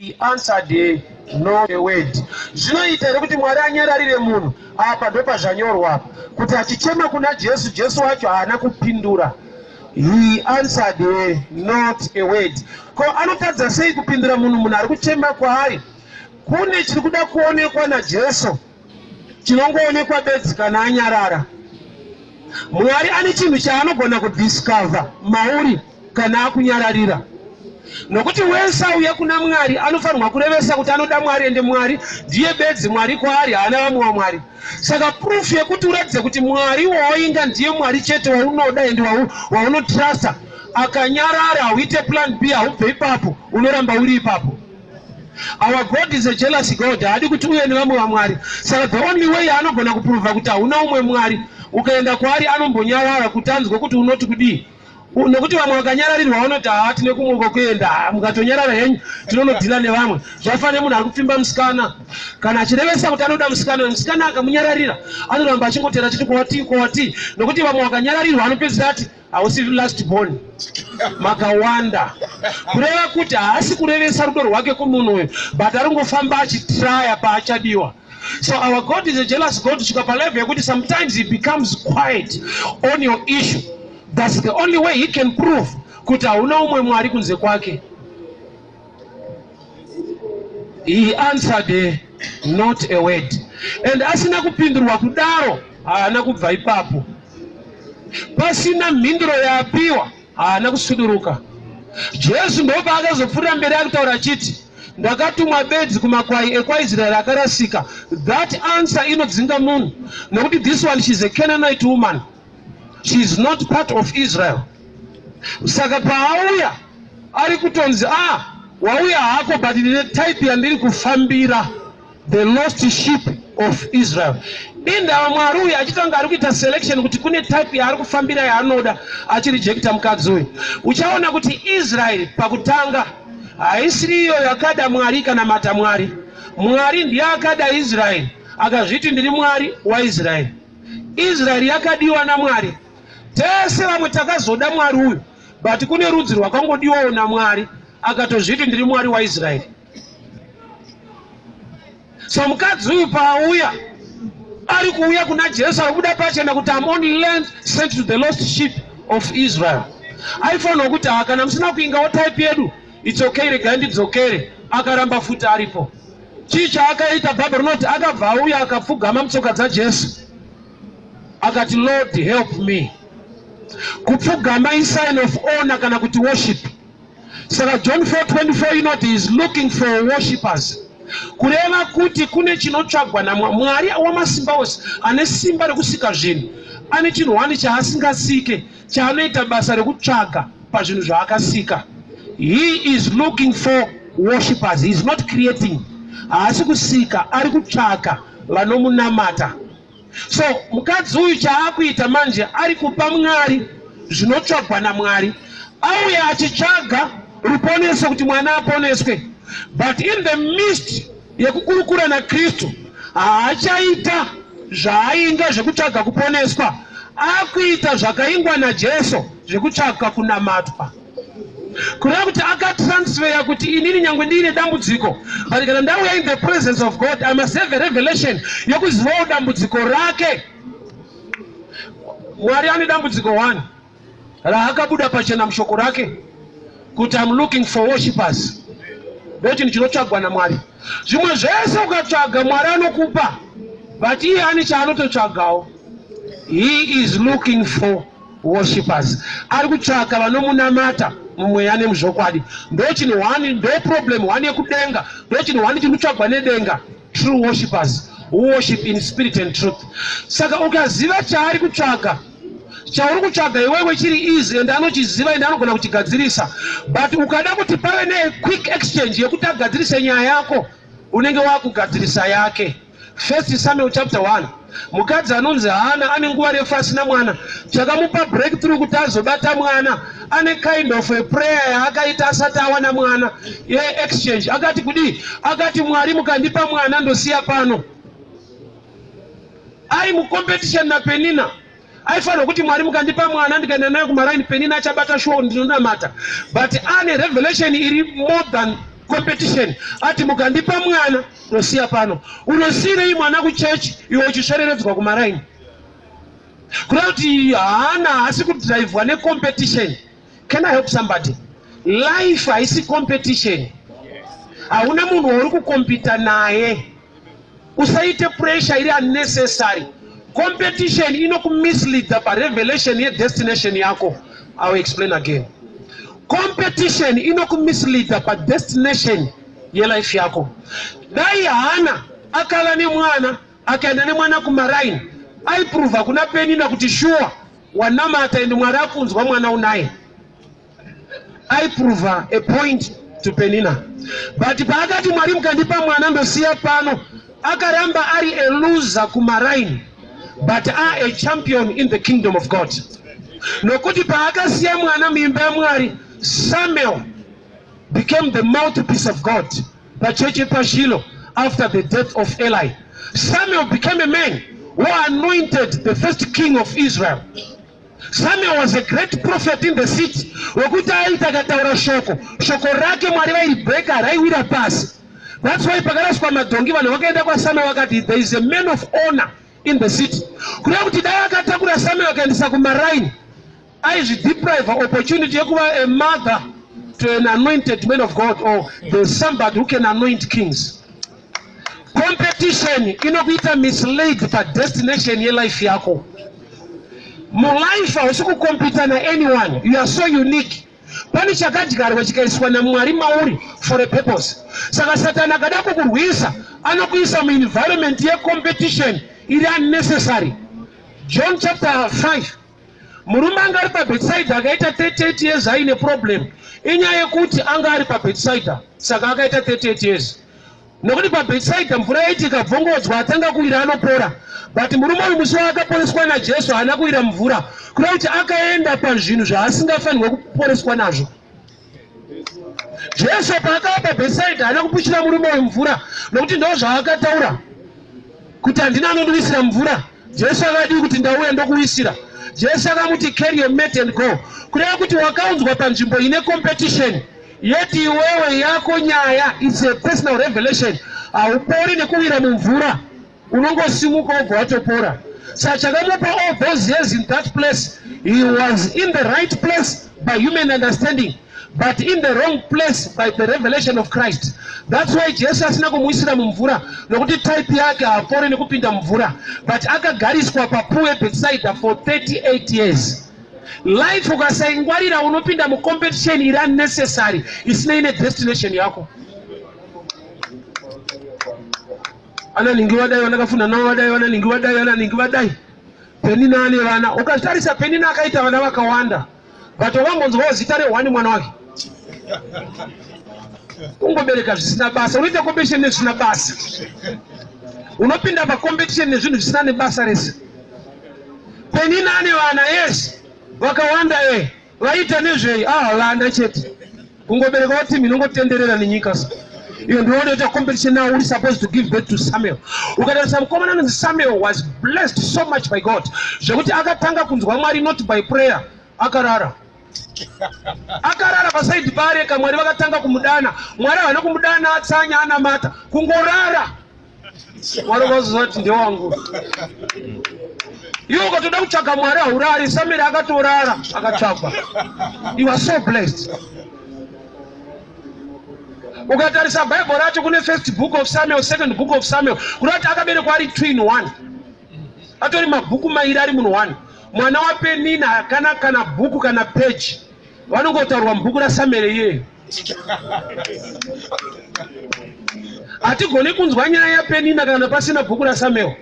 He answered her not a word. Zvinoita here kuti Mwari anyararire munhu? Apa ndopazvanyorwa apa kuti achichema kuna Jesu, Jesu wacho haana kupindura. He answered her not a word. Ko anotadza sei kupindura munhu munhu ari kuchema kwaari? Kune chiri kuda kuonekwa naJesu chinongoonekwa bedzi kana anyarara. Mwari ane chinhu chaanogona kudiscover mauri kana akunyararira. Nokuti wese auya kuna Mwari anofanirwa kurevesa kuti anoda Mwari ende Mwari ndiye bedzi Mwari kwaari haana vamwe vaMwari. Saka proof yekuti uratidze kuti Mwari wawainga ndiye Mwari chete waunoda ende waunotrusta akanyarara hauite plan B haubve ipapo unoramba uri ipapo. Our God is a jealous God. Haadi kuti uye nevamwe vamwari. Saka the only way yaanogona kuprova kuti hauna umwe mwari, ukaenda kwaari anombonyarara kuti anzwe kuti unoti kudii. Nokuti vamwe vakanyararirwa vanoti haa tine kumwe kwekuenda, haa mukatonyarara henyu tinonodhila nevamwe. Zvafanira munhu ari kupfimba musikana kana achirevesa kuti anoda musikana, musikana akamunyararira anoramba achingotera achiti kwawatii kwawatii, nokuti vamwe vakanyararirwa anopedzisira ati hausi last born makawanda kureva kuti haasi kurevesa rudo rwake kumunhu uyu but ari kungofamba achitraya paachadiwa. So our God is a jealous God kusvika palevel yekuti sometimes he becomes quiet on your issue. That's the only way he can prove kuti hauna umwe mwari kunze kwake. He answered not a word. And asina kupindurwa kudaro haana kubva ipapo. Pasina mhinduro yaapiwa haana kusuduruka. Jesu ndopaakazopfuurira mberi akutaura achiti, Ndakatumwa bedzi kumakwai ekwaIsraeri akarasika. That answer inodzinga munhu nokuti this one she's a Canaanite woman. She is not part of Israel. Saka paauya ari kutonzi ah wauya hako but ndine type yandiri kufambira the lost sheep of Israel. Indava Mwari uyu achitanga ari kuita selection kuti kune type yaari kufambira yaanoda achirejecta mukadzi uyu. Uchaona kuti Israel pakutanga haisiri iyo yakada Mwari kana mata Mwari. Mwari ndiye akada Israel akazviti ndiri Mwari waIsrael. Israel yakadiwa naMwari. Tese vamwe takazoda Mwari uyu but kune rudzi rwakangodiwawo naMwari akatozviti ndiri Mwari waIsraeri. So mukadzi uyu paauya ari kuuya kuna Jesu ari kubuda pachena kuti I'm only learned sent to the lost sheep of Israel. Aifanirwa kuti ha kana musina kuingawo type yedu it's okay regai ndidzokere. Akaramba futi aripo. Chii chaakaita? Bhaibheri rinoti akabva auya akapfugama mutsoka dzaJesu akati Lord help me. Kupfugama isign of honor kana kuti worship. Saka John 4:24 inoti he is looking for worshippers. Kureva kuti kune chinotsvagwa naMwari wamasimba ose ane simba rekusika zvinhu. Ane chinhu wani chaasingasike chaanoita basa rekutsvaga pazvinhu zvaakasika. He is looking for worshippers. He is not creating. Haasi kusika, ari kutsvaka vanomunamata. So mukadzi uyu chaakuita manje ari kupa Mwari zvinotsvagwa naMwari. Auya achitsvaga ruponeso kuti mwana aponeswe. But in the midst yekukurukura naKristu haachaita zvaainga zvekutsvaga kuponeswa, akuita zvakaingwa naJesu zvekutsvaga kunamatwa. Kureva kuti akatransferya kuti inini nyangwe ndiine dambudziko but kana ndauya in the presence of God I must have a revelation yekuzivawo dambudziko rake. Mwari ane dambudziko one raakabuda pachena mushoko rake kuti I'm looking for worshippers. Ndochinhu chinotsvagwa naMwari. Zvimwe zvese ukatsvaga Mwari anokupa, but iye ane chaanototsvagawo. He is looking for worshippers. Ari kutsvaka vanomunamata mumweya nemuzvokwadi. Ndochinhu one, ndo problem one yekudenga, ndochinhu one chiri kutsvagwa nedenga, true worshippers who worship in spirit and truth. Saka ukaziva chaari kutsvaga, chauri kutsvaga iwewe chiri easy and anochiziva and anogona kuchigadzirisa, but ukada kuti pave ne quick exchange yekuti agadzirise nyaya yako, unenge wakugadzirisa yake. First Samuel chapter 1 mukadzi anonzi Hana ane nguva refu asina mwana, chakamupa breakthrough kuti azobata mwana ane kind of a prayer yaakaita asati awana mwana ye exchange. Akati kudii? Akati Mwari mukandipa mwana ndosiya pano. Ari mucompetition naPenina, aifanirwa kuti Mwari mukandipa mwana ndikaenda naye kumaraini, Penina achabata shuwa ndinonamata, but ane revelation iri more than Competition. Ati, "Mukandipa mwana, ndosiya pano." Unosiyirei mwana kuchechi iwe uchisvereredzwa kumaraini? Kuda kuti haana, haasi kudhiraivhwa necompetition. Can I help somebody? Life haisi competition. Hauna munhu wauri kukompita naye. Usaite pressure iri unnecessary. Competition inokumisleada parevelation yedestination yako. I will explain again. Competition inokumisleada padestination yelife yako. Dai Hana akava nemwana, akaenda nemwana kumaraini, aiprova kuna Penina kuti shuwa wanamata ende Mwari akunzwa, mwana unaye. Aiprova a point to Penina. But paakati, "Mwari, mukandipa mwana, ndosiya pano," akaramba ari a loser kumaraini, but a champion in the kingdom of God, nokuti paakasiya mwana muimba yaMwari, Samuel became the mouthpiece of God pachechi paShilo. After the death of Eli, Samuel became a man who anointed the first king of Israel. Samuel was a great prophet in the city, wekuti aiti akataura shoko, shoko rake Mwari vairibheka, raiwira pasi. That's why pakaraswa madhongi, vanhu vakaenda kwaSamuel vakati, "There is a man of honor in the city." Kureva kuti dai akatakura Samuel akaendesa kumaraini, aizvideprive opportunity yekuva a mother to an anointed man of God, or there's somebody who can anoint kings. Competition inokuita mislead padestination yelife yako. Mulife hausi kukompita naanyone. You are so unique. Pane chakadyarwa chikaiswa naMwari mauri for a purpose. Saka Satani akada kukurwisa, anokuisa muenvironment yecompetition iri unnecessary. John chapter 5, murume anga ari paBethsaida akaita 38 years aine problem. Inyaya yekuti anga ari paBethsaida, saka akaita 38 years, nokuti paBethsaida mvura yaiti ikabvongodzwa, atanga kuwira anopora. But murume uyu, musi waakaporeswa naJesu, haana kuwira mvura. Kuda kuti akaenda pazvinhu zvaasingafanirwe kuporeswa nazvo. Jesu paakava paBethsaida, haana kupushira murume uyu mvura, nokuti ndo zvaakataura kuti, "Handina anondiwisira mvura." Jesu akadii kuti, "Ndauya ndokuwisira"? Jesu akamuti, "Carry your mat and go." Kureva kuti wakaunzwa panzvimbo ine competition, yet iwewe yako nyaya, it's a personal revelation, haupori nekuwira mumvura. Unongosimuka wobva watopora. Saka chakamupa all those years in that place, he was in the right place by human understanding, but in the wrong place by the revelation of Christ. That's why Jesu asina kumuisira mumvura, nokuti type yake haapori nekupinda mumvura. But akagariswa papool yeBethsaida for 38 years. Life ukasaingwarira, unopinda mucompetition iri unnecessary, isinei nedestination yako. Ana ningi vadai, vandakafunda navo vadai, vana ningi vadai, vana ningi vadai. Penina ane vana. Ukatarisa, Penina akaita vana vakawanda, but wakambonzwawo zita rehwani mwana wake? Kungobereka zvisina basa. Unoita competition nezvisina basa. Unopinda pacompetition nezvinhu zvisina nebasa rese. Penina ane vana, yes, vakawanda. Vaita nezvei? Ah, vana chete. Kungoberekawo timu inongotenderera nenyika. So iyo ndinoita competition. Now uri supposed to give birth to Samuel. Ukatarisa mukomana anonzi Samuel was blessed so much by God, zvekuti akatanga kunzwa Mwari not by prayer. Akarara, akarara pasaidi paareka, Mwari vakatanga kumudana. Mwari havana kumudana atsanya, anamata. Kungorara, Mwari vazoziva kuti ndewangu. Iwe ukatoda kutsvaga Mwari, haurari. Samuel akatorara, akatsvagwa. You are so blessed. Ukatarisa Bhaibheri racho, kune First Book of Samuel, Second Book of Samuel, kuda kuti akaberekwa ari two in one, atori mabhuku mairi ari munhu one. Mwana waPenina hakana kana bhuku kana peji. Vanongotaurwa mubhuku raSamuel iyeyo. Hatigoni kunzwa nyaya yaPenina kana pasina bhuku raSamuel.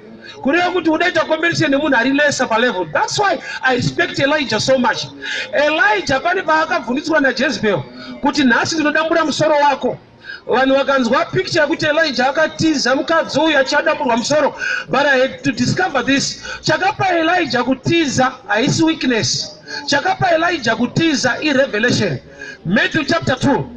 Kureva kuti udaita competition nemunhu ari lesser palevel. That's why I respect Elijah so much. Elijah pane paakabvundutswa naJezebel kuti, "Nhasi ndinodambura musoro wako." Vanhu vakanzwa picture yekuti Elijah akatiza mukadzi uyu achadamburwa musoro. But I had to discover this: chakapa Elijah kutiza haisi weakness. Chakapa Elijah kutiza irevelation. Matthew chapter 2,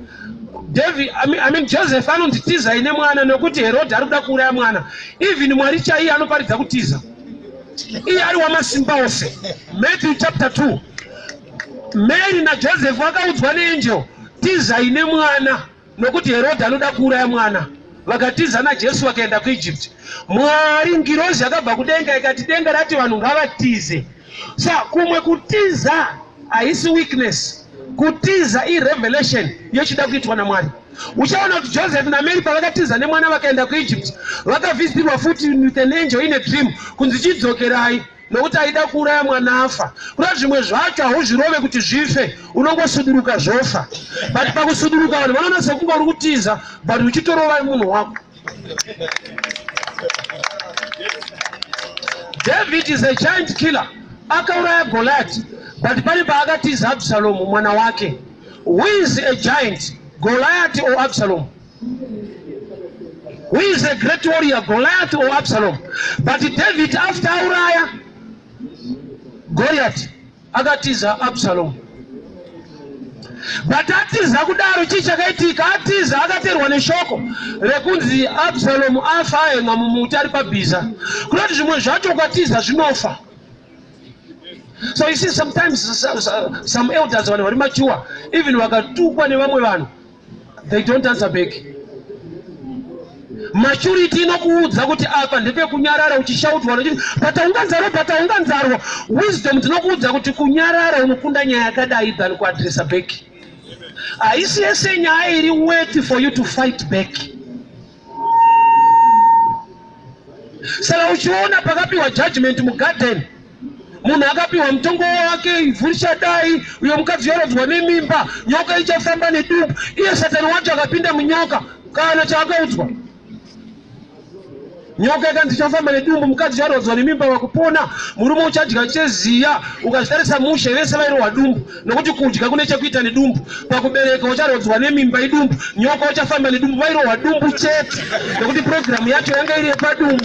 David, I mean Joseph anonzi, "Tizai nemwana, nekuti Herodhi ari kuda kuuraya mwana." Even Mwari chaiye anoparidza kutiza, iye ari wamasimba ose. Matthew chapter 2, Mary naJoseph vakaudzwa neangel, "Tizai nemwana." Nokuti Herodhi anoda kuuraya mwana. Vakatiza naJesu vakaenda kuEgypt. Mwari, ngirozi yakabva kudenga ikati denga rati vanhu ngavatize. Sa kumwe kutiza haisi weakness. Kutiza irevelation yechida kuitwa naMwari. Uchaona kuti Joseph naMary pavakatiza nemwana vakaenda kuEgypt, vakavisitirwa futi with an angel in a dream kunzi chidzokerai nokuti aida kuuraya mwana afa. Kuda zvimwe zvacho hauzvirove kuti zvife, unongosuduruka zvofa. But pakusuduruka vanhu vanoona sekunge uri kutiza but uchitorova munhu wako. David is a giant killer. Akauraya Goliath but pane paakatiza Absalom mwana wake. Who is a giant? Goliath or Absalom? Who is a great warrior, Goliath or Absalom? But David after auraya Goliath akatiza Absalom. But atiza kudaro chii chakaitika? Atiza akaterwa neshoko rekunzi Absalom afa ahenga mumuti ari pabhiza. Kunoti zvimwe zvacho ukatiza zvinofa. So you see sometimes some elders vanhu vari mature even vakatukwa nevamwe vanhu they don't answer back. Maturity inokuudza kuti apa ndepekunyarara uchishautwa uchiti but haunganzarwo but haunganzarwo. Wisdom dzinokuudza kuti kunyarara unokunda nyaya yakadai than kuadressa back. Haisi yese nyaya iri worth for you to fight back. Saka uchiona pakapiwa judgment mugarden, munhu akapiwa mutongo wake, ivhu richadai, uyo mukadzi yorodzwa nemimba, nyoka ichafamba nedumbu, iye satani wacho akapinda munyoka kana chaakaudzwa. Nyoka ikanzi ichafamba nedumbu, mukadzi ucharodzwa nemimba wakupona, murume uchadya cheziya. Ukazvitarisa mushe, vese vairohwa dumbu, nokuti kudya kune chekuita nedumbu. Pakubereka ucharodzwa nemimba idumbu, nyoka uchafamba nedumbu, vairohwa dumbu chete, nokuti purogiramu yacho yanga iri yepadumbu.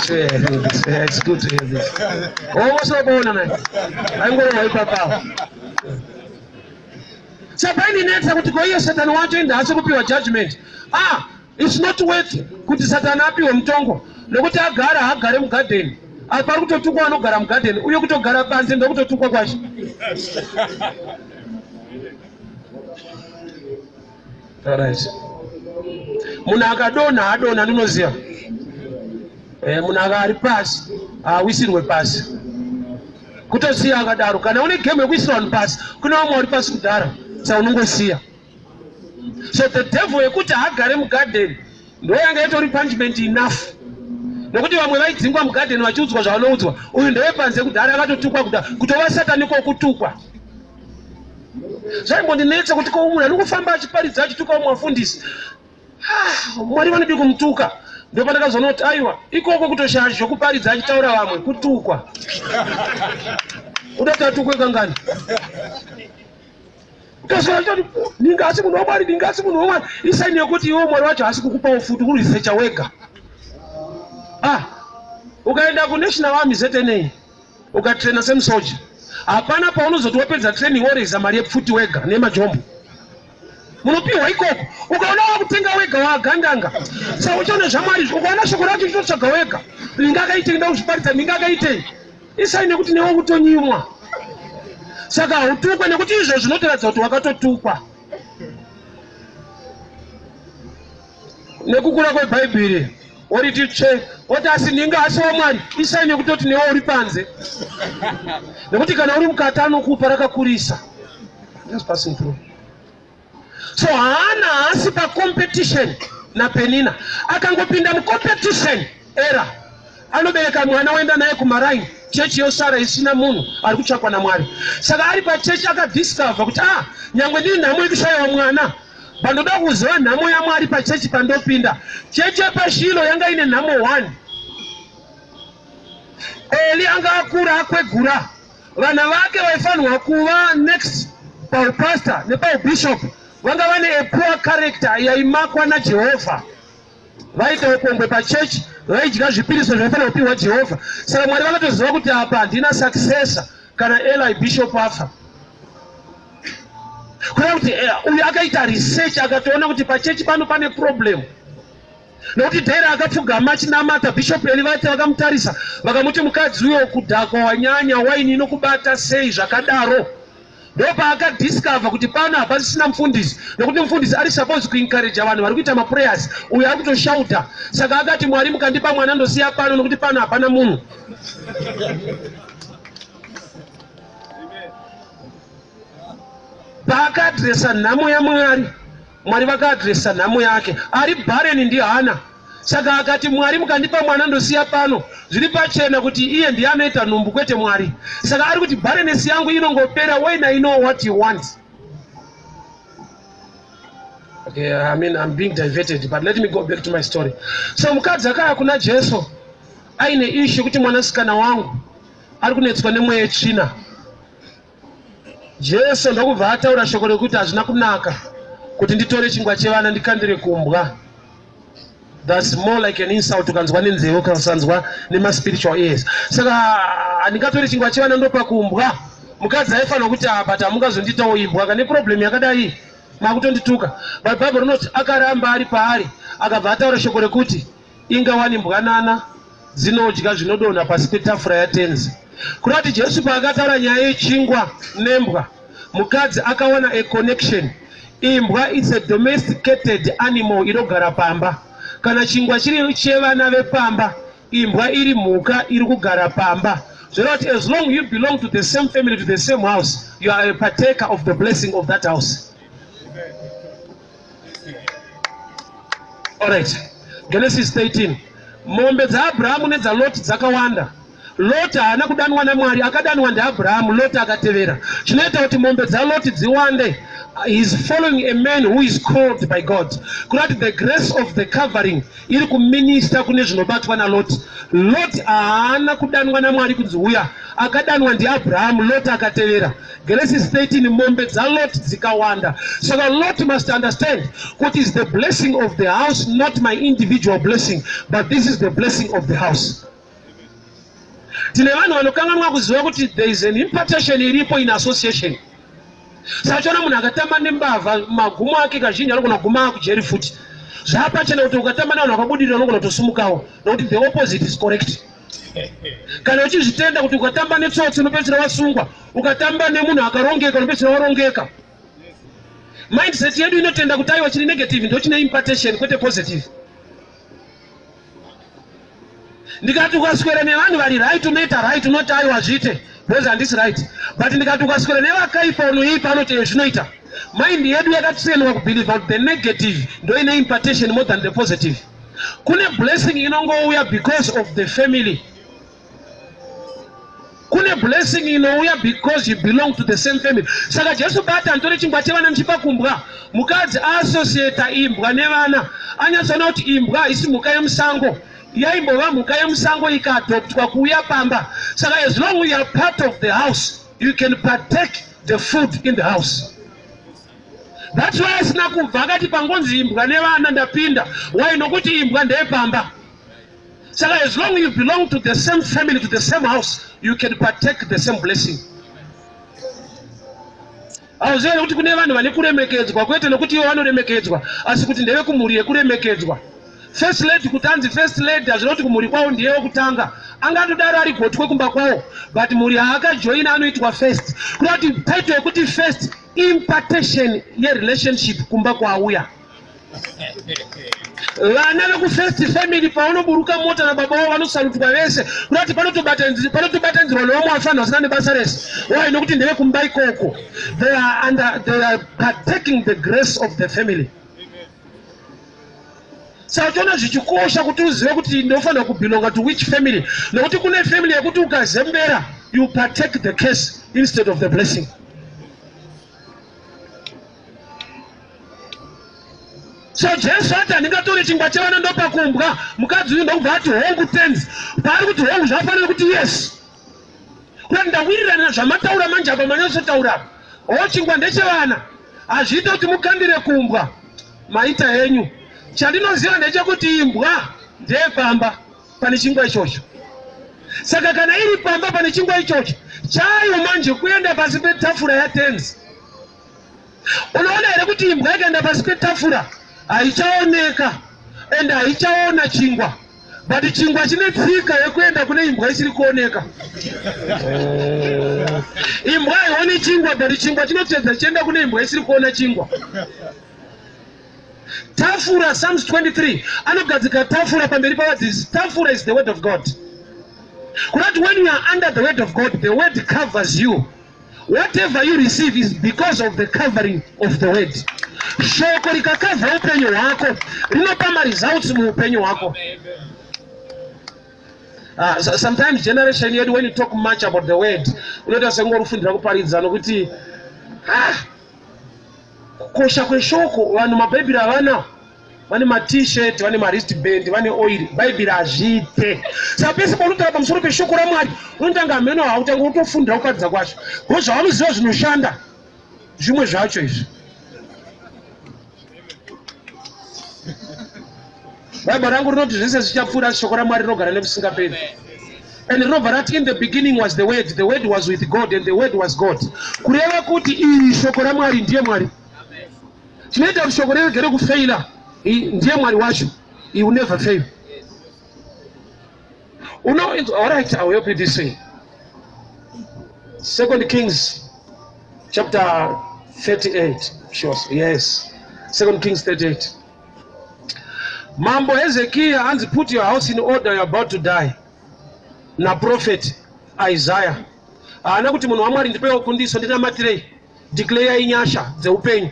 It's good to hear this. Wose wakuona naye aingorohwa ipapawo. Saka paindinetsa kuti ko iye satani wacho ende haasi kupiwa judgment. Ah, it's not worth kuti satani apiwe mutongo nokuti agara haagare mugadheni. Apa ari kutotukwa anogara mugadheni uye kutogara panze ndokutotukwa kwacho. Alright. Munhu akadonha adonha ndinoziva. Eh, munhu aka ari pasi haawisirwe pasi. Kutosiya akadaro. Kana une game yekuisira vanhu pasi, kune vamwe vari pasi kudhara. Saka unongosiya. So the devil yekuti haagare mugarden ndo yanga itori punishment enough. Nokuti vamwe vaidzingwa mugarden vachiudzwa zvavanoudzwa. Uyu ndewepanze kudhara akatotukwa kudhara. Kutova satani kokutukwa. Zvaimbondinetsa kuti ko munhu anongofamba achiparidza achituka vamwe vafundisi. Ah, Mwari vanodi kumutuka. Ndopandakazoona kuti aiwa ikoko kutoshaya zvokuparidza achitaura vamwe kutukwa. Uda kuti atukwe kangani? Kutoswera achitoti ninga asi munhu waMwari, ninga asi munhu waMwari. Isaini yekuti iwe Mwari wacho haasi kukupawo futi urisecha wega. Ah, ukaenda kuNational Army ZNA ukatraina semusoja, hapana paunozoti wapedza training woreza mari yepfuti wega nemajombo. Munopiwa ikoko. Ukaona wakutenga wega wagandanga. Saka uchaona zvaMwari izvi. Ukaona shoko racho uchitotsvaga wega. Ninga akaitei nda kuzviparidza, ninga akaitei. Isaini yekuti newe kutonyimwa. Saka hautukwe nekuti izvo zvinotoratidza kuti wakatotukwa. Nekukura kweBhaibheri woriti tsve woti asi ninga asi waMwari. Isaini yekutoti newe uri panze. Nekuti kana uri mukati anokupa rakakurisa. Just passing through. So Hana haasi pacompetition naPenina. Akangopinda mucompetition era anobereka mwana oenda naye kumaraini, chechi yosara isina munhu ari kutsvakwa naMwari. Saka ari pachechi akadiscover kuti ah, nyangwe ndiri nhamo yekushayiwa mwana, pandoda kuziva nhamo yaMwari pachechi pandopinda. Chechi yepaShilo yanga ine nhamo 1. Eli anga akura akwegura, vana vake vaifanirwa kuva next paupastor nepaubishop vanga vane a poor character yaimakwa naJehovha. Vaita upombwe pachechi, vaidya zvipiriso zvaifanira kupiwa Jehovha. Saka Mwari vakatoziva kuti apa handina successor kana Eli bishop afa. Kureva kuti uyu akaita research akatoona kuti pachechi pano pane problem. Nokuti Dera akapfugama achinamata, Bishop Eli vati vakamutarisa vakamuti mukadzi uyo kudhakwa wanyanya, waini inokubata sei zvakadaro? Ndopaakadiscover kuti pano hapasisina mufundisi, nokuti mufundisi ari supposed kuencourage vanhu vari kuita maprayers, uyo ari kutoshauta. Saka akati, "Mwari, mukandipa mwana ndosiya pano, nokuti pano hapana munhu." Paakaadresa nhamo yaMwari, Mwari vakaadresa nhamo yake. Ari barren ndiHana. Saka akati, "Mwari, mukandipa mwana ndosiya pano." Zviri pachena kuti iye ndiye anoita nhumbu, kwete Mwari. Saka ari kuti, "Barrenness yangu inongopera when I know what you want." Okay, I mean, I'm being diverted, but let me go back to my story. So mukadzi akaya kuna Jesu aine issue kuti, "Mwanasikana wangu ari kunetswa nemweya yetsvina." Jesu ndokubva ataura shoko rekuti, "Hazvina kunaka kuti nditore chingwa chevana ndikandire kumbwa." That's more like an insult ukanzwa nenzeve, ukasanzwa nemaspiritual ears. Saka, "Handingatori chingwa chevana ndopa kumbwa." Mukadzi aifanira kuti, "Ah, but hamungazondiitawo imbwa kane problem yakadai, makutondituka." But Bhaibheri rinoti akaramba ari paari, akabva ataura shoko rekuti, "Ingawani mbwanana dzinodya zvinodonha pasi petafura yatenzi." Kureva kuti Jesu paakataura nyaya yechingwa nembwa, mukadzi akawana a connection. Imbwa is a domesticated animal inogara pamba. Kana chingwa chiri chevana vepamba, imbwa iri mhuka iri kugara pamba. Zvoreva kuti as long you belong to the same family, to the same house, you are a partaker of the blessing of that house. Alright, Genesis 13. Mombe dzaAbhurahamu nedzaloti dzakawanda. Loti haana kudanwa naMwari, akadanwa ndiAbhurahamu, Loti akatevera. Chinoita kuti mombe dzaloti dziwande, he is following a man who is called by God. Kurati the grace of the covering iri kuminista kune zvinobatwa naLoti. Loti haana kudanwa naMwari kunzi uya, akadanwa ndiAbhurahamu, Loti akatevera. Genesis 13, mombe dzaloti dzikawanda. Saka Lot must understand kuti is the blessing of the house, not my individual blessing, but this is the blessing of the house. Tine vanhu vanokanganwa kuziva kuti there is an impartation iripo in association. Saka chiona munhu akatamba nembavha, magumo ake kazhinji anogona kuguma akujeri futi. Zvapachena kuti ukatamba nevanhu vakabudirira unogona kutosumukawo, nokuti the opposite is correct. Kana uchizvitenda kuti ukatamba netsotsi unopedzisira wasungwa, ukatamba nemunhu akarongeka unopedzisira warongeka. Mindset yedu inotenda kuti aiwa, chiri negative ndo chine impartation, kwete positive. Ndikati ukaswera nevanhu vari right unoita right, unoti aiwa, zviite because handisi right. But ndikati ukaswera nevakaipa unoipa, anoti zvinoita. Mind yedu yakatrainwa kubelieve kuti the negative ndo ine impartation more than the positive. Kune blessing inongouya because of the family. Kune blessing inouya because you belong to the same family. Saka Jesu bati, "Handitore chingwa chevana ndichipa kumbwa." Mukadzi aasociata imbwa nevana, anyatsoona kuti imbwa isi mhuka yemusango, yaimbova mhuka yemusango ikaadoptwa kuuya pamba. Saka as long you are part of the house, you can partake the food in the house. That's why asina kubva, akati, "Pangonzi imbwa nevana, ndapinda." Why? Nokuti imbwa ndeyepamba. Saka as long you belong to the same family, to the same house, you can partake the same blessing. Hauzivi kuti kune vanhu vane kuremekedzwa, kwete nokuti ivo vanoremekedzwa, asi kuti ndevekumhuri yekuremekedzwa. First lady, kuti anzi first lady, hazvina kuti kumhuri kwavo ndiye wekutanga. Angatodaro ari gotwe kumba kwavo, but mhuri yaakajoina anoitwa first. Kuda kuti title yekuti first, impartation yerelationship kumba kwauya. Vana vekufirst family, paunoburuka mota nababa vavo, vanosalutwa vese. Kuda kuti panotobatanidzirwa nevamwe vafanhu vasina nebasa rese. Why? Nokuti ndevekumba ikoko. They are partaking the grace of the family. Saka uchiona zvichikosha kuti uzive kuti ndinofanira kubelonga to which family, nokuti kune family yekuti ukazembera, you partake the curse instead of the blessing. So Jesu ati, "Handingatori chingwa chevana ndopa kumbwa." Mukadzi uyu ndokubva ati, "Hongu, tenzi." Paari kuti hongu, zvafanira kuti yes, kuti ndawirirana zvamataura manje apa, manyatsotaura apa. O, chingwa ndechevana, hazviite kuti mukandire kumbwa. Maita henyu. Chandinoziva ndechekuti imbwa ndeyepamba pane chingwa ichocho. Saka kana iri pamba pane chingwa ichocho, chayo manje kuenda pasi petafura yatenzi. Unoona here kuti imbwa ikaenda pasi petafura haichaoneka and haichaona chingwa? But chingwa chine tsika yekuenda kune imbwa isiri kuoneka. Imbwa haioni chingwa, but chingwa chinotedza chienda kune imbwa isiri kuona chingwa. Tafura, Psalms 23, anogadzika tafura pamberi pavadzidzi. Tafura is the word of God. Kurati when you are under the word of God, the word covers you. Whatever you receive is because of the covering of the word. Shoko rikakavha upenyu hwako rinopa maresults muupenyu hwako. So sometimes generation yedu, when you talk much about the word, unoita senge uri kufundira kuparidza, nokuti kukosha kweshoko, vanhu mabhaibheri havana, vane maT-shirt, vane mawristband, vane oil, bhaibheri hazviite. Saka pese paunotaura pamusoro peshoko raMwari, unotanga hameno hautanga utofundira kuparidza kwacho, ko zvavanoziva zvinoshanda zvimwe zvacho izvi. Bhaibheri rangu rinoti zvese zvichapfuura, shoko raMwari rinogara nekusingaperi. And rinobva rati, "In the beginning was the word, the word was with God, and the word was God." Kureva kuti iri shoko raMwari ndiye Mwari. Chinoita kuti shoko riregere kufeila, ndiye Mwari wacho. He will never fail. Uno, all right, I will help you this way. Second Kings chapter 38. Sure, yes, Second Kings 38. Mambo Hezekiah hanzi, "Put your house in order, you're about to die," naprophet Isaiah. Haana kuti, "Munhu waMwari, ndipewo kundiso, ndinamatirei, declare inyasha dzeupenyu."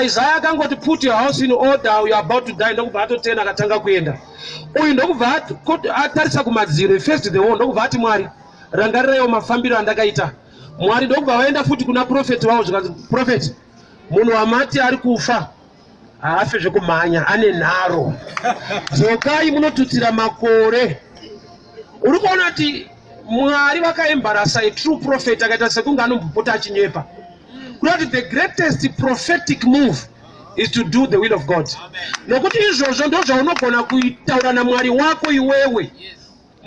Isaiah akangoti, "Put your house in order, you are about to die." Ndokubva atotena, akatanga kuenda. Uyu ndokubva atarisa kumadziro, first the wall, ndokubva ati, "Mwari, rangariraiwo mafambiro andakaita." Mwari ndokubva vaenda futi kuna profeti wavo, zvikanzi, "Profeti, munhu wamati ari kufa haafe zvekumhanya, ane nharo. Dzokai munotutsira makore." Uri kuona kuti Mwari vakaembarasa a true prophet akaita sekunge anombopota achinyepa. Kuda kuti the greatest prophetic move is to do the will of God, nokuti izvozvo ndo zvaunogona kuitaura naMwari wako iwewe.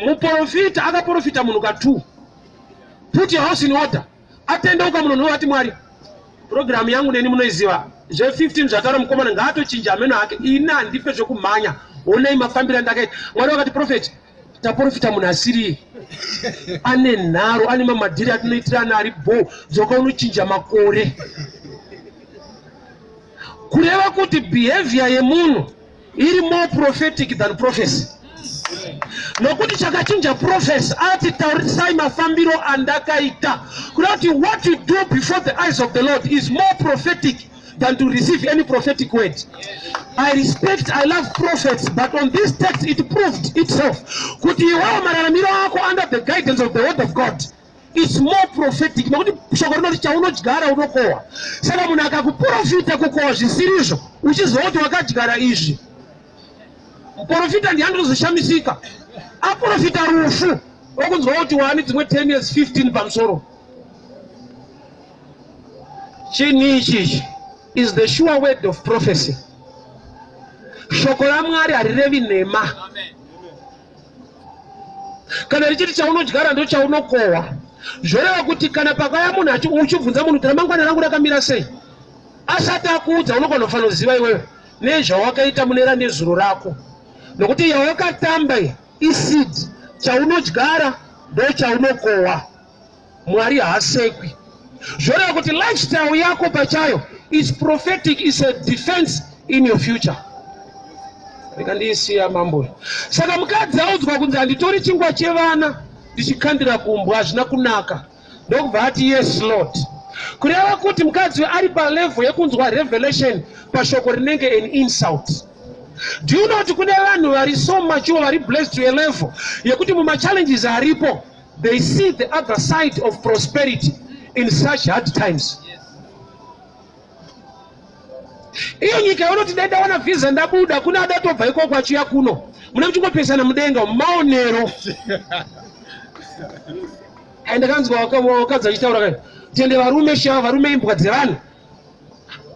Muprofita akaprofita munhu ka2, "Put your house in order." Atendeuka munhu, novati, "Mwari, purogiramu yangu neni munoiziva, zve15 zvataura mukomana ngaatochinja ameno ake, ini handipe zvekumhanya, onai mafambiro andakaita." Mwari vakati, "Profeti, taprofita munhu asiriye, ane nharo, ane mamadhiri atinoitirana ari bo. Dzoka unochinja makore." Kureva kuti behavior yemunhu iri more prophetic than prophecy, nokuti chakachinja prophecy ati, "Taurisai mafambiro andakaita." Kureva kuti what you do before the eyes of the Lord is more prophetic than to receive any prophetic word. I respect, I love prophets, but on this text it proved itself kuti iwewo mararamiro ako under the guidance of the word of God is more prophetic, nokuti shoko rinoti chaunodyara unokohwa. Saka munhu akakuprofita kukohwa zvisirizvo, uchiziva kuti wakadyara izvi, muprofita ndiani kuzoshamisika aprofita rufu, okunzwa kuti wani dzimwe 10 years, 15 pamusoro? Chinhu ichichi is the sure word of prophecy. Shoko raMwari harirevi nhema. Kana richiti chaunodyara ndo chaunokohwa, zvoreva kuti kana pakauya munhu uchibvunza munhu kuti ramangwana rangu rakamira sei, asati akuudza, unogona kufanira kuziva iwewe nezvawakaita munera nezuro rako, nokuti yawakatamba iyi iseed. Chaunodyara ndo chaunokohwa. Mwari haasekwi. Zvoreva kuti lifestyle yako pachayo is prophetic, is a defense in your future. Rega ndiisiya mambo. Saka mukadzi audzwa kunzi, "Handitori chingwa chevana ndichikandira kumbwa, hazvina kunaka." Ndokubva ati, "Yes, Lord." Kureva kuti mukadzi ari palevel yekunzwa revelation pashoko rinenge an insult. Do you know kuti kune vanhu vari so mature, vari blessed to a level yekuti mumachallenges aripo, they see the other side of prosperity in such hard times? Iyo nyika yaunoti, "Dai ndawana vhisa ndabuda," kune adatobva ikoko achiuya kuno. Mune muchingopesana mudenga maonero. Ai, ndakanzwa wakadzi achitaura kai, "Tende varume shava, varume imbwa dzevanhu."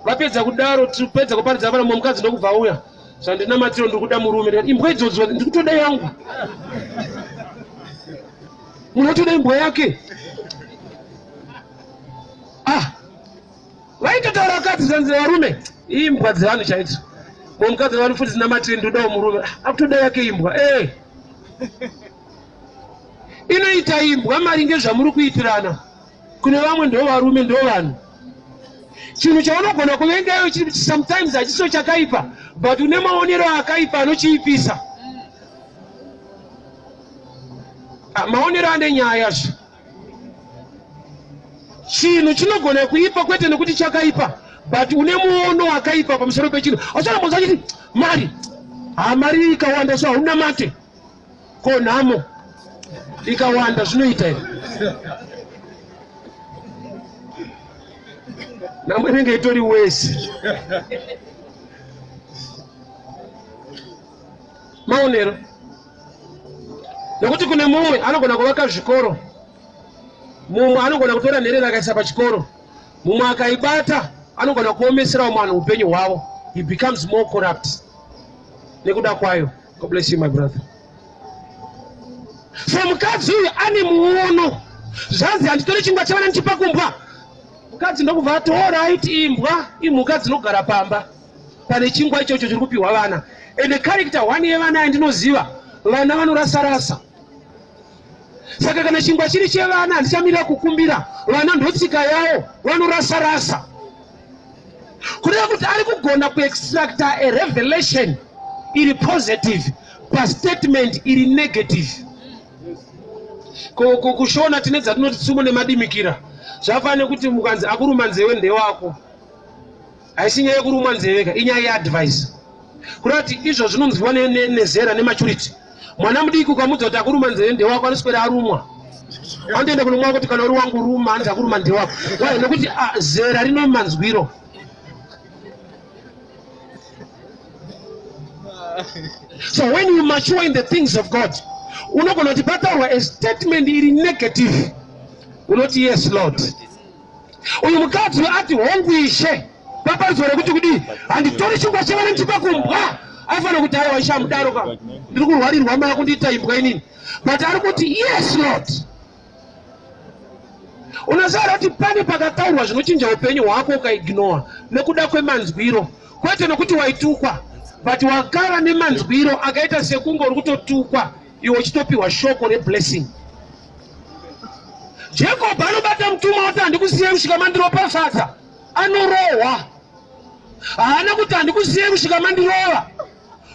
Vapedza kudaro, tipedza kuparidza pana mumwe mukadzi, ndokubva auya, "Zvandinamatiro, ndiri kuda murume." Ndikati, "Imbwa idzodzo, ndiri kutoda yangu." Munhu otoda imbwa yake. Ah, vaitotaura vakadzi, zvanzi varume imbwa dzevanhu chaidzo. Mumwe mukadzi vanofundisa namatiri ndodawo murume. Ah, akutoda yake imbwa. Eh. Inoita imbwa maringe zvamuri kuitirana. Kune vamwe ndo varume ndo vanhu. Chinhu chaunogona kuvenga iwe sometimes hachiso chakaipa but une maonero akaipa anochiipisa. Ah, maonero ane nyaya zve. Chinhu chinogona kuipa kwete nekuti chakaipa but une muono wakaipa pamusoro pechinhu. Auchana achiti mari ha mari ikawanda so haunamate. Ko nhamo ikawanda zvinoita here? Nhamo inenge itori wesi. Maonero. Nekuti kune mumwe anogona kuvaka zvikoro, mumwe anogona kutora nherera akaisa pachikoro, mumwe akaibata anogona kuomesera vamwe vanhu upenyu hwavo. He becomes more corrupt nekuda kwayo. God bless you my brother. So mukadzi uyu ane muono, zvanzi handitore chingwa chavana ndichipa kumbwa. Mukadzi ndokubva ati alright, imbwa imhuka dzinogara pamba pane chingwa ichocho chiri kupiwa vana. Ende character one yevana yandinoziva, vana vanorasa rasa. Saka kana chingwa chiri chevana handichamirira kukumbira vana, ndotsika yawo, vanorasa rasa. Kureva kuti ari kugona kuextracta a revelation iri positive pastatement iri negative. Kushona tine dzatinoti tsumo nemadimikira. Zvafanira kuti mukanzi akuruma nzeve ndewako. Haisi nyaya yekurumwa nzeve ka, inyaya yeadvice. Kureva kuti izvo zvinonzwiwa nezera nematurity. Mwana mudiki ukamudza kuti akuruma nzeve ndewako anoswera arumwa. Anotoenda kunomwa kuti kana uri wangu ruma, hanzi akuruma ndewako. Why? Nekuti zera rino manzwiro. So when you mature in the things of God, unogona kuti pataurwa a statement iri negative, unoti yes Lord. Uyu mukadzi ati hongu ishe, paparidzwa rekuti kudii, handitori chingwa chevana ndichipa kumbwa. Aifanira kuti aiwa ishe amudaro ka, ndiri kurwarirwa maya kundiita imbwa inini, but ari kuti yes Lord. Unoziva kuti pane pakataurwa zvinochinja upenyu hwako ukaignora nekuda kwemanzwiro, kwete nekuti waitukwa, but wakava nemanzwiro akaita sekunge uri kutotukwa iwe uchitopiwa shoko reblessing. Jacob anobata mutumwa oti handikusiye kusvika mandiropafadza. Anorohwa. Haana kuti handikusiye kusvika mandirova,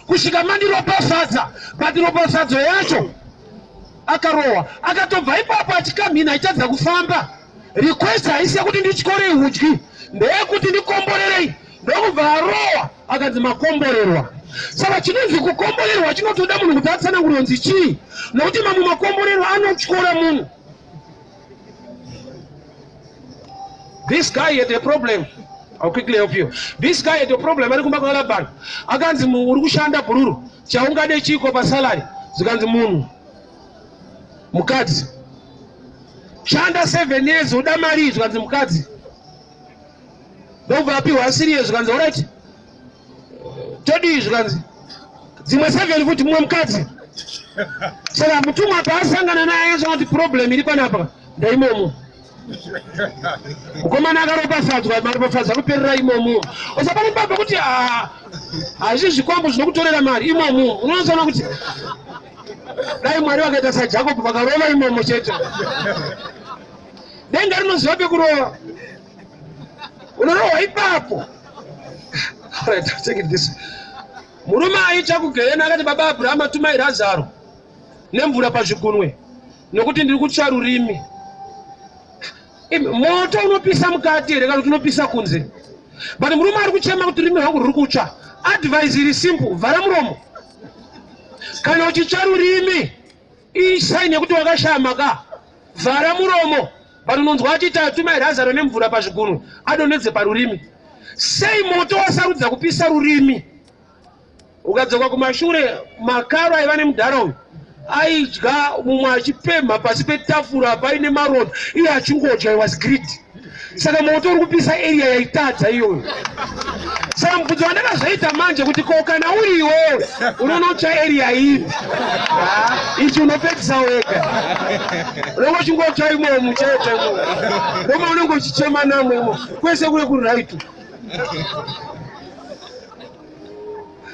kusvika mandiropafadza, but ropafadzo yacho akarohwa. Akatobva ipapo achikamhina achitadza kufamba. Request haisi yekuti ndityorei hudyi, ndeyekuti ndikomborerei. Ndokubva arohwa akanzi makomborerwa. Saka chinonzi kukomborerwa chinotoda munhu kuti atsanangure kunzi chii, nokuti mamwe makomborero anotyora munhu. This guy had a problem. I'll quickly help you. This guy had a problem. Ari kumba kwaLabani. Akanzi uri kushanda bhururu. Chaungade chiko pasalary? Zikanzi munhu. Mukadzi. Shanda 7 years uda mari, zvikanzi mukadzi. Ndobva apiwa asiri years, zvikanzi alright. Todii, zvikanzi dzimwe 7 futi mumwe mukadzi. Saka mutumwa paasangana naye akasvika kuti problem iri panapa ndaimomo. Mukomana akaropafadzwa, maropafadzwa kuperera imomo. Usapane baba kuti hazvi zvikwambo zvinokutorera mari imomo. Unozoona kuti dai Mwari vakaita saJacob vakarova imomo chete. Denga rinoziva pekurova. Unorohwa ipapo. Alright, take it this. Murume aitsva kugehena akati baba Abrahama tumai Razaro nemvura pazvigunwe nokuti ndiri kutsva rurimi. Moto unopisa mukati here kana kuti unopisa kunze? But murume ari kuchema kuti rurimi rwangu ruri kutsva. Advice iri simple, vhara muromo. Kana uchitsva rurimi, isign yekuti wakashama ka. Vhara muromo. But unonzwa achiti tumai Razaro nemvura pazvigunwe adonhedze parurimi. Sei moto wasarudza kupisa rurimi? Ukadzoka kumashure, makaro aiva nemudhara uyu aidya mumwe achipemha pasi petafura paine maronda, iye achingodya. He was greedy. Saka moto uri kupisa area yaitadza iyoyo. Saka mubvunzo wandakazoita manje kuti ko kana uri iwewe unonotsva area ipi? Ichi unopedzisa wega, unenge uchingotsva imomo chete imomo, ndoma unenge uchichema namo imo kwese kure kuri right.